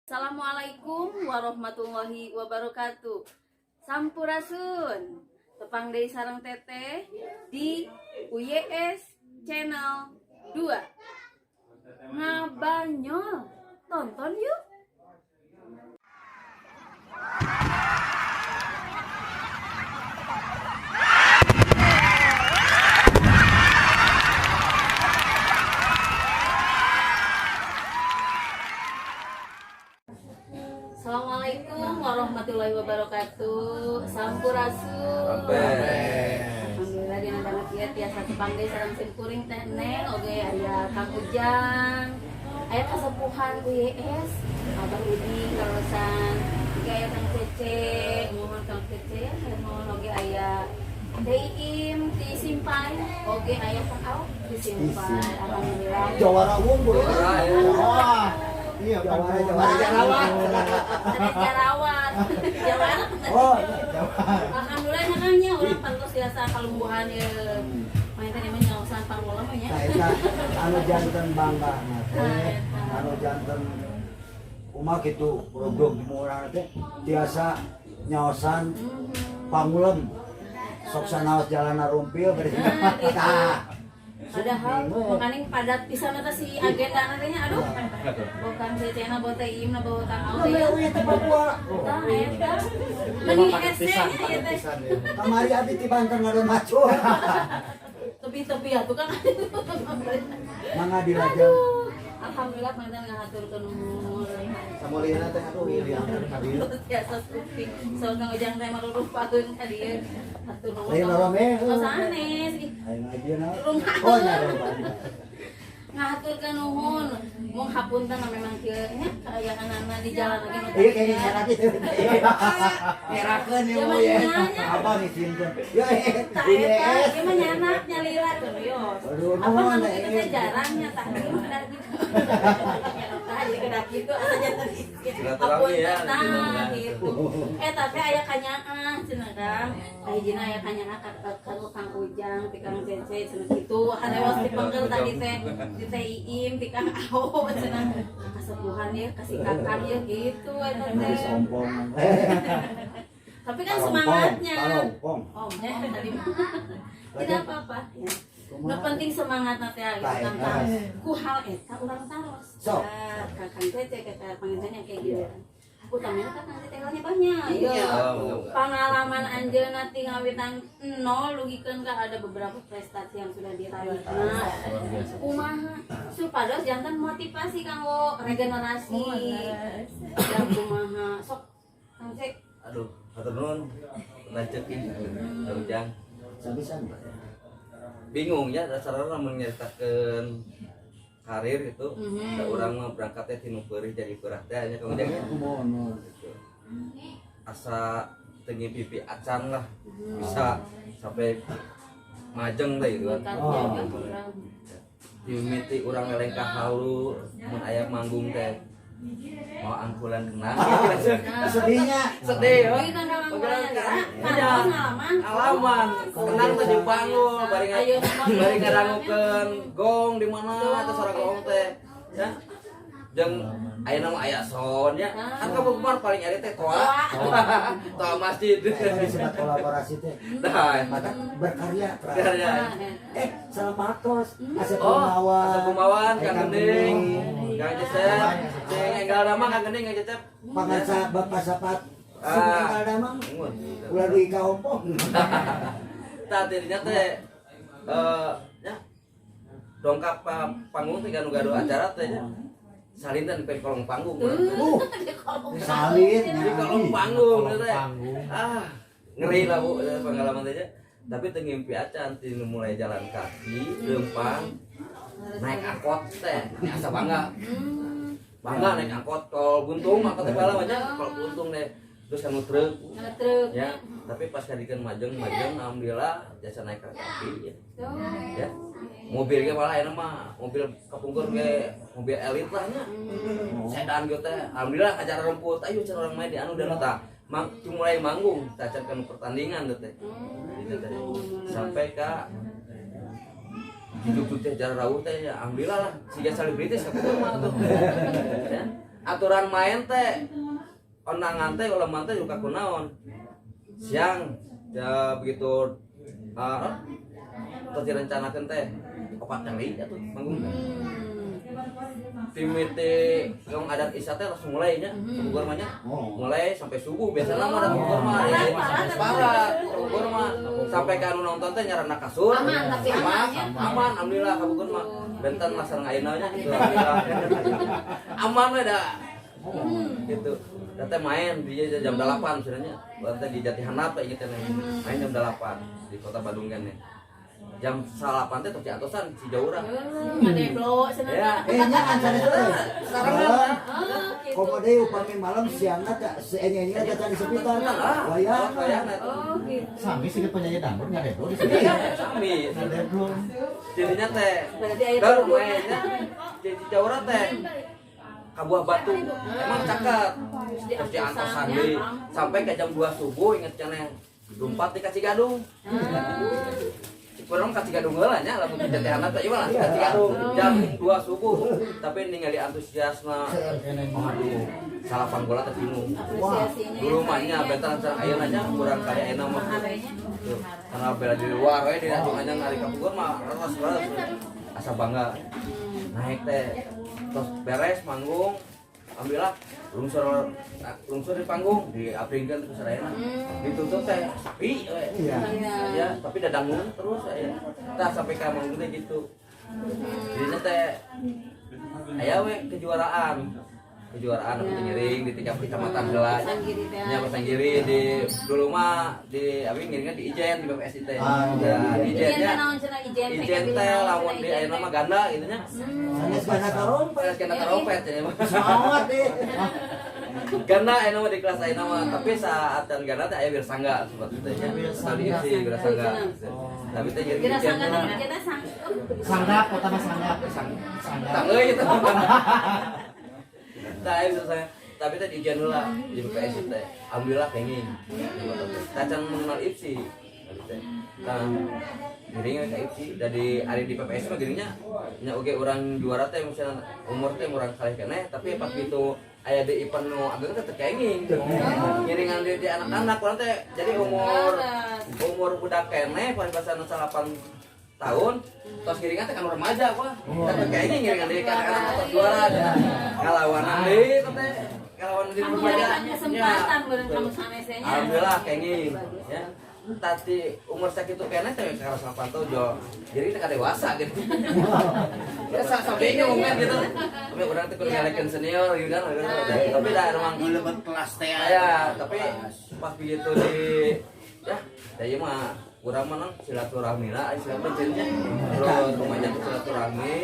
Assalamualaikum warahmatullahi wabarakatuh. Sampurasun. Tepang deui sareng Teteh di UYS Channel 2. Ngabanyol. Tonton yuk. Assalamualaikum warahmatullahi wabarakatuh. Sampurasun. Alhamdulillah dina banget ya tiasa tepang deui sareng sim kuring Teh Neng, oge aya Kang Ujang. Aya kasepuhan UYS, Abah Udin kaleresan. Oge aya Kang Cece, mohon Kang Cece, mohon oge aya Teh Iim ti Simpai, oge aya Kang Au ti Simpai. Alhamdulillah. Jawara unggul. Wah, iya kan. Jawara jawara jarawat. Ada jarawat. Jarawat. Oh, Jawara. Alhamdulillah nya Kang nya urang pantos biasa kalumbuhan ye. Main teh emang nyaosan pangulem nya. Nah, eta anu janten bangga Nah, teh, eta. Anu janten kumaha kitu program di urang teh tiasa nyaosan pangulem. Sok sanaos jalana rumpil bari. Nah, gitu. Tah. Padahal Bingung. makaning padat pisan eta si agenda nantinya, aduh. Bukan cecena bawa teh Iim na bawa Kang Au teh. Lewe teh Papua. Tah eta. Meni hese nya ieu teh. Kamari abi ti Banten ngadon macul. Tepi-tepi atuh kan. Mangga dilajeng. Aduh. Alhamdulillah panginten ngahaturkeun nuhun. Samulina teh aduh ieu diangkat ka dieu. Biasa syuting. So Kang Ujang teh marurupakeun ka dieu. Hatur nuhun. Lain rame. Oh, sanes. Ih, Ayo aja. Rumah. Oh, nya rumah. Ngahaturkeun nuhun. Mung hapunten memang kieu nya kaayaanana di jalan lagi nu Iya kayaknya ngerak gitu. Ngerakeun ya Zaman Bu ya. nanya. Apa nih simpen? Ya Tah eta UYS. ieu mah nyanak nyalira tuh yos. Aduh, Apa nuhun, anu kitu teh eh. jarangnya tah ieu mah kedah gitu. Tah jadi kedah kitu asa janten Silaturahmi ya, Tah silaturahmi. gitu. Eh tapi aya kanyaah cenah Kang. Kahijina aya kanyaah ka ka Kang Ujang, ti Kang Cece cenah kitu. Harewas dipanggil tadi teh di Teh Iim, ti Kang Ao cenah. Kasepuhan ya, kasih kakang ya gitu eta teh. Sombong. Tapi kan semangatnya. Palompong. Oh, tadi mah. Tidak apa-apa ya. Nu penting semangat nanti ya gitu kan. Baik, Ku hal eta urang taros. Sok. Nah, Kakang Cece kata pangintennya kayak gitu kan. Utamanya kan nanti tegalnya banyak. Iya. Yo. Pengalaman anjeunna ti ngawitan nol lugikeun ka ada beberapa prestasi yang sudah diraih. Nah, kumaha supados janten motivasi kanggo regenerasi. Dan kumaha sok Kang Cek. Aduh, hatur nuhun lancekin Kang Ujang. Sabisan. Bingung ya dasarnya lamun nyaritakeun karir gitu. Da urang mah berangkatnya ti nu peurih jadi peurah teh nya Kang Ujang ya. Kumono. Gitu. Asa teu ngimpi acan lah bisa sampai majeng teh gitu kan. Berkatnya Oh. kan urang. Dimimiti urang ngelengkah halu mun aya manggung teh mau angkulan kenang. Sedihnya. Sedih ya. Oke, kan orang Iya. pengalaman. Alaman, kenang teh di panggung, bari Ayo, bari ngadangukeun gong di mana teh suara gong teh. Ya. Jeung aya nama aya son ya. Kan kapungkur paling ari teh toa. Toa masjid. Itu disebut kolaborasi teh. Nah, Maka berkarya. Berkarya. Eh, salam Marcos, Asep Oh, Gunawan. Asep Gumawan, Kang Kang Gending, Kang Cecep, Cing Enggal Damang, Kang Gending, Kang Cecep. Pangansa Bapak Sapat. Ah. Enggal Damang. Ungun. Ulah dugi ka Hongkong. Tah dirinya teh eh ya dongkap ka panggung teh ganu gaduh acara teh nya. Salintan di kolong panggung. Salin. Di kolong panggung Kolong teh. panggung. Ah, ngeri lah Bu pengalaman teh nya. Tapi teu ngimpi acan ti nu mulai jalan kaki, leumpang, naik angkot teh, ini asa bangga. Bangga naik angkot kol buntung, angkot teh bala banyak, kol buntung deh. Terus kanu truk Ngetruk. ya, tapi pas kadikeun majeng-majeng alhamdulillah jasa naik kereta api ya. Ya. Mobilnya malah enak mah, mobil kapungkur ge mobil elit lah nya. Sedan gitu teh. Alhamdulillah acara rumput, ayo cara orang main di anu dan tah. Mang, mulai manggung, tacan kan pertandingan tuh teh. Gitu teh. Sampai ka hidup teh jarak rawuh teh ya alhamdulillah lah siga selebritis kapungkur mah tuh. Ya. Aturan main teh ondangan teh uleman teh juga kunaon. Siang ya begitu terus direncanakeun teh 4 kali atuh manggung teh. Timiti gong adat isya teh langsung mulai nya, Bogor mah nya. Mulai sampai subuh biasanya mah ada Bogor mah. Parah, Ya, parah, parah. Bogor mah sampai ka anu nonton teh nyarana kasur. Aman, tapi aman ya. Aman, alhamdulillah ka Bogor mah. Benten lah sareng ayeuna nya gitu, alhamdulillah. Aman we da. Gitu. Da teh main di jam 8 sebenarnya. Teh di Jati Handap teh inget teh. Main jam 8 di Kota Bandung kan ya. Jam 8 teh tos diantosan si Jaura. Ngadeblo cenah. Ya. Eh nya kan sanes teh. Sarengan. Oh, gitu. Komo deui upami malam siangna teh seenye-nya teh can disepitan. Lah, Wayahna. wayahna. Oh, gitu. Sami sih penyanyi dangdut ngadeblo di sini. Iya, sami. Ngadeblo. Jadinya teh Berarti aya baru tunggu. mainnya jadi Jaura teh ka Buah Batu. Emang caket. Terus diantosan deui sampai ke jam 2 subuh inget cenah. Lumpat di Kacigadung. Kurang Kacigadung heula nya lamun di Jati Handap teh ieu mah langsung Kacigadung jam 2 subuh. Tapi ningali antusiasna, aduh, salapan bola teh bingung. Apresiasinya. Dulu mah nya benten sareng ayeuna nya kurang kaya ayeuna mah. Harenya. Tuh, karena bela diri luar we di aja ngari ka Bogor mah leres leres. Asa bangga. Naik teh terus beres manggung, alhamdulillah lungsur lungsur di panggung diapringkeun terus sadayana. Ditutup teh sepi we. Iya. Ya, tapi dadangun terus ya. Tah sampai ka manggung teh gitu. Jadinya teh aya we kejuaraan. Kejuaraan aku teh ngiring di tingkat kecamatan heula. Pesanggiri teh. Nya Pesanggiri di dulu mah di abi ngiringnya di Ijen di BPSI teh. Ah, Ya, di Ijen Ijen teh nya. naon cenah ijen teh? Ijen teh lamun di ayeuna mah ganda gitu nya. Sanes ganda tarompet. Sanes ganda tarompet ya mah. Semangat deh. Ganda ayeuna mah di kelas ayeuna mah, tapi saat dan ganda teh aya Wirasangga seperti itu nya. Wirasangga. Atau di IPSI Wirasangga. Tapi teh jadi Kira Ijen sangga mah. teh kita sang. Sanggap, kota mah sanggap. Sanggap. Tangeuy gitu. Tah aya Wirasangga. Tapi teh di Ijen heula di BPSI teh. Alhamdulillah kenging. Tacan mengenal IPSI. Tapi teh. Tah giringnya ke IPSI dari ari di PPS mah giringnya nya oge urang juara teh misalnya umur teh urang kalih keneh tapi pas gitu aya di event nu ageng teh teu kenging. Ngiringan di anak-anak urang teh jadi umur umur budak keneh paribasana 8 tahun tos ngiringan teh kan remaja wah. Teh kenging ngiringan di anak-anak tos juara ngalawanan deui teh ngalawanan di remaja. Kesempatan bareng kamu sanesnya. Alhamdulillah kenging ya. Tadi umur sakitu keneh teh karena 8 tahun jo. Jadi teh dewasa gitu. Ya sampai bingung kan gitu. Tapi urang teh kudu ngalekeun senior gitu kan. Tapi dah emang Lebet kelas teh. Ya, tapi pas begitu di ya, da ieu mah urang mah nang silaturahmi lah, silaturahmi jadinya. Terus rumahnya tuh silaturahmi,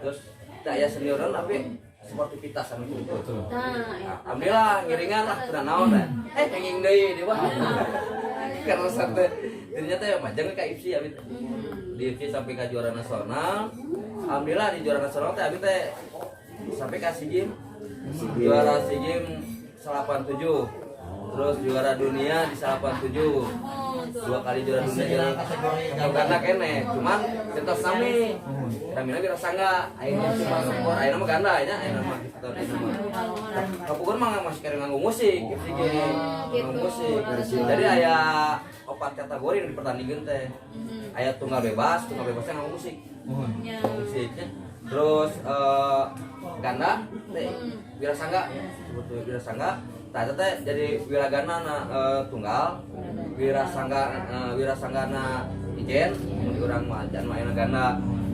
terus teh aya senioran tapi sportivitas anu gitu. Nah, eta. Alhamdulillah ngiringan lah kudu naon teh. Eh kenging deui di wah. Karena sampai ternyata ya majang ke IPSI abi teh. Di IPSI sampai ke juara nasional. Alhamdulillah di juara nasional teh abi teh sampai ke SEA Games. Juara SEA Games 87. Terus juara dunia di 87. Dua kali juara dunia juara karena kene cuman cerita sami ramina Wirasangga ayeuna cuma skor ayeuna mah ganda nya ayeuna mah gitu ayeuna mah Kapungkur mah masih kering nganggo musik gitu ge. Nganggo musik. Jadi aya opat kategori nu dipertandingkeun teh. Aya tunggal bebas, tunggal bebasnya nganggo musik. Musiknya. Terus ganda teh Wirasangga sebetulnya Wirasangga. Tah eta teh jadi wiragana na tunggal, Wirasangga Wirasanggana ijen, mun di urang mah jan mah ayeuna ganda.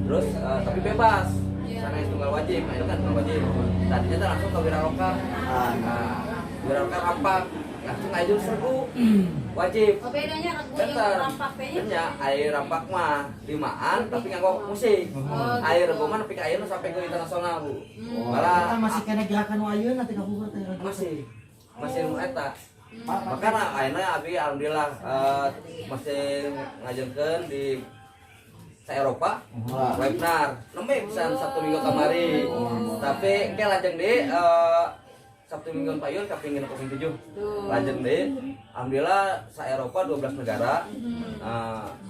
Terus tapi bebas. Sana tunggal wajib, nah itu kan tunggal wajib. Tadinya teh langsung ke Wiraloka. Nah, Wiraloka rampak, langsung aju serbu wajib. Oh, bedanya regu yang Bentar. rampak teh nya. Nya air rampak mah limaan tapi nganggo musik. Oh, Air gitu. regu mah nepi ka ayeuna sampai ke internasional, Bu. Kita Malah masih kena gerakan nu ayeuna teh kapungkur teh. masih masih nu eta. Makanya ayeuna abi alhamdulillah masih ngajengkeun di sa Eropa webinar nembe pisan Sabtu Minggu kamari. Tapi engke lajeng deui Sabtu Minggu payun kaping 6 kaping 7. Lajeng deui alhamdulillah sa Eropa 12 negara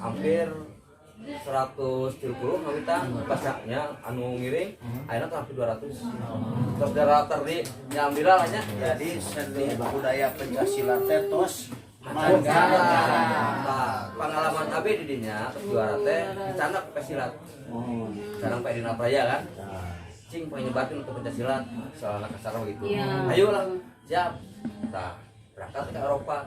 hampir 130 ngawitan pasaknya anu ngiring ayeuna tuh hampir 200. Terus darah tadi ya alhamdulillah lah nya. Jadi seni budaya pencak silat teh tos Mancanegara. Nah, pengalaman abi di dinya terus juara teh dicandak ke silat. Oh. Sekarang Pak Dina Praya kan. Cing pengen nyebarkeun untuk pencak silat soalnya kasar gitu. Iya. Ayo lah, siap. Nah, berangkat ke Eropa.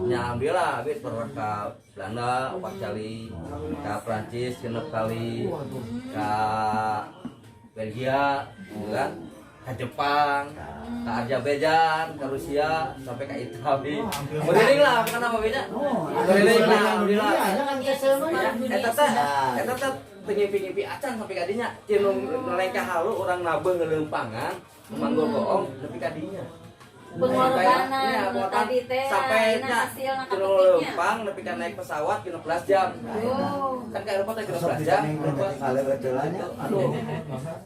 Ya alhamdulillah habis pernah ke Belanda 4 kali, ke Prancis 6 kali, ke Belgia, gitu kan, ke Jepang, ke Azerbaijan, ke Rusia, sampai ke Italia. Keliling lah, bukan apa beda. Oh, Keliling lah, alhamdulillah. Iya kan kesel mah ya. Eta teh teu ngimpi-ngimpi acan sampai ka dinya. Tinu ngelengkah halu urang nabeuh ngeleumpangan, manggul goong nepi ka dinya. Pengorbanan Iya, pengorbanan. tadi teh sampai ayeuna nya hasilna tinu kapetiknya. leumpang nepi ka naik pesawat 16 jam. Oh. Kan ke Eropa teh Sok 16 jam. ditandingkeun teh kaleueut heula nya. Aduh.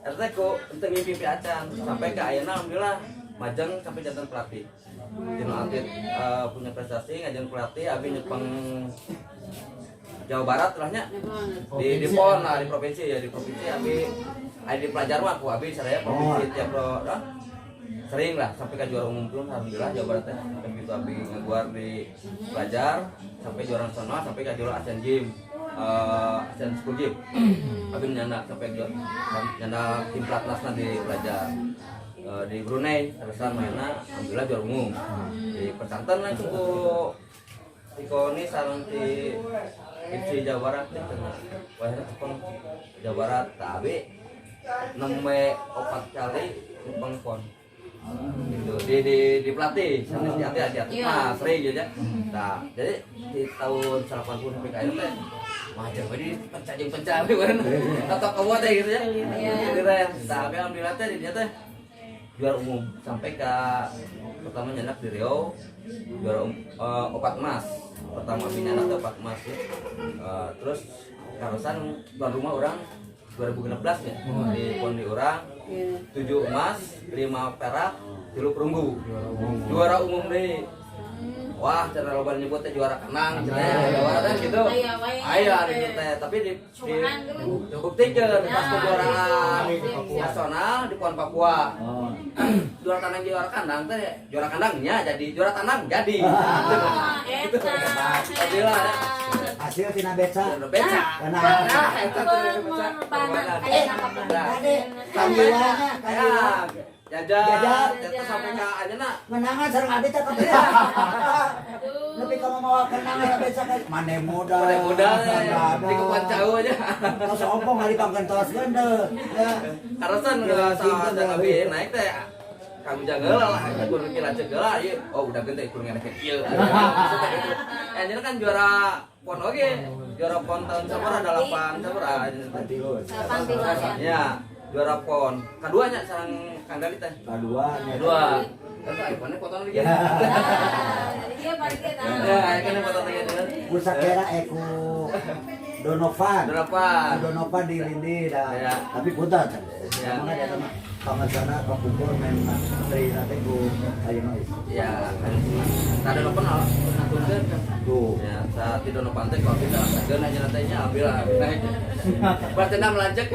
Eta teh ku teu ngimpi-ngimpi acan sampai ke ayeuna alhamdulillah majeng sampai janten pelatih. Tinu atlet punya prestasi ngajen pelatih abi nyepeng Jawa Barat lah nya di PON lah di provinsi ya, di provinsi abi ada di pelajar mah aku abi saya provinsi tiap lah, sering lah sampai ke juara umum pun alhamdulillah Jawa Barat teh sampai gitu abi ngeguar di pelajar sampai juara nasional sampai ke juara Asian Games, Asian School Games abi nyandak sampai juara nyandak tim pelatnasna di pelajar. Di Brunei terusan mainnya alhamdulillah juara umum di pesantren langsung ku di KONI sareng di IPSI Jawa Barat teh cenah. Wah, cepeng Jawa Barat tapi nembe 4 kali nyepeng PON gitu di pelatih sama di atlet di atlet mah sering gitu ya. Nah, jadi di tahun 80 sampai ka ayeuna teh wah jangan di pencah jeung pencah we bener atau kamu teh gitu ya. Jadi teh tapi alhamdulillah teh di dinya teh juara umum sampai ke pertama nyandak di Riau juara 4 emas pertama abi nyandak teh 4 emas ya. Terus karusan tuan rumah orang 2016 ya di PON di urang 7 emas 5 perak 3 perunggu juara umum deh. Wah, cara loba nyebut teh juara kandang, cenah ya, juara teh gitu. Aya wae. Aya gitu teh, tapi di Cuman dulu. dibuktikan pas Nah, kejuaraan gitu. nasional di PON Papua. Oh. Juara tandang juara kandang teh, juara kandangnya jadi juara tandang jadi. Oh, eta. Alhamdulillah. Hasil tina beca. Juara beca. Karena Nah, eta teh beca. Pengorbanan aya nangkap. Ade, panggilannya, panggilan. Ya, jajan, Jajan. eta sampai ka anjeunna Menangan sareng ade teh kabeh. Tapi kamu mau kenangan beca kan mane muda. Mane muda, di kepan jauh aja. Tos ompong hari panggentoskeun deh. Ya. Karasan udah sama dan abi naik teh Kang Ujang heula lah, kudu kira lanceuk heula ieu. Oh, udah gede kudu ngenek ieu. Anjeunna kan juara PON oge. Juara PON tahun sabaraha 8 sabaraha. Patius. Delapan tilu ya. Ya, juara PON. Kaduanya sareng Kang Dali teh. Kadua nya. Kedua. Terus iPhone-nya foto lagi. Ya. Nah, jadi dia balik kita. Ya, iPhone-nya foto lagi. Kusakera eku Donovan. Donovan. Donovan di Lindi dah. Ya. Tapi punten. Ya. Emang ada sama pangansana kapungkur main tri nate ku ayeuna is. Ya, kan. Tadi Donovan ngaturkeun kan. Tuh. Ya, saat di Donovan teh kalau kita langsung aja nantainya ambil lah. Balas dendam lanjut.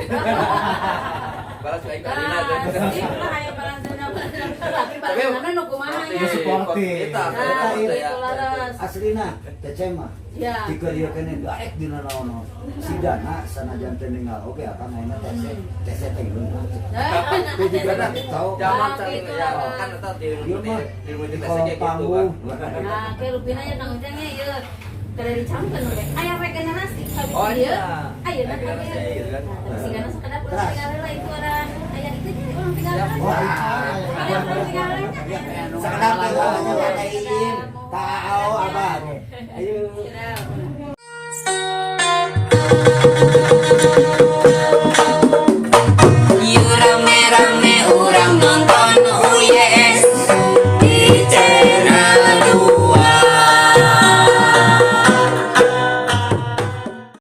Balas baik tadi Nah, aja. sip lah aya balas dendam. Tapi balas dendamna nu kumaha nya. Supporting. Kita, Nah, kita ya. gitu laras. Aslina Cece mah. Ya. Jika dia kene daek dina naon-naon. Sigana sanajan teu ninggal oge akang ayeuna TC TC teh geus. Nah, Itu juga dah tahu. Zaman Nah, saling gitu ya lah. kan eta di Iya mah di di di kolong gitu kan. panggung. Nah, ke rupina nya Kang Ujang nya ieu kada dicamkeun we. Aya regenerasi kabeh Oh ieu. iya. Ayeuna Regenerasi, kabeh. gitu kan. Nah, tapi sigana sakedap urang Teras. tinggal heula itu orang aya itu nya urang tinggal heula. Wah. Aya urang tinggal heula nya. Sakedap teh nya teh Iin, Tao abah. Ayo. Sudah. Yuk rame-rame urang nonton.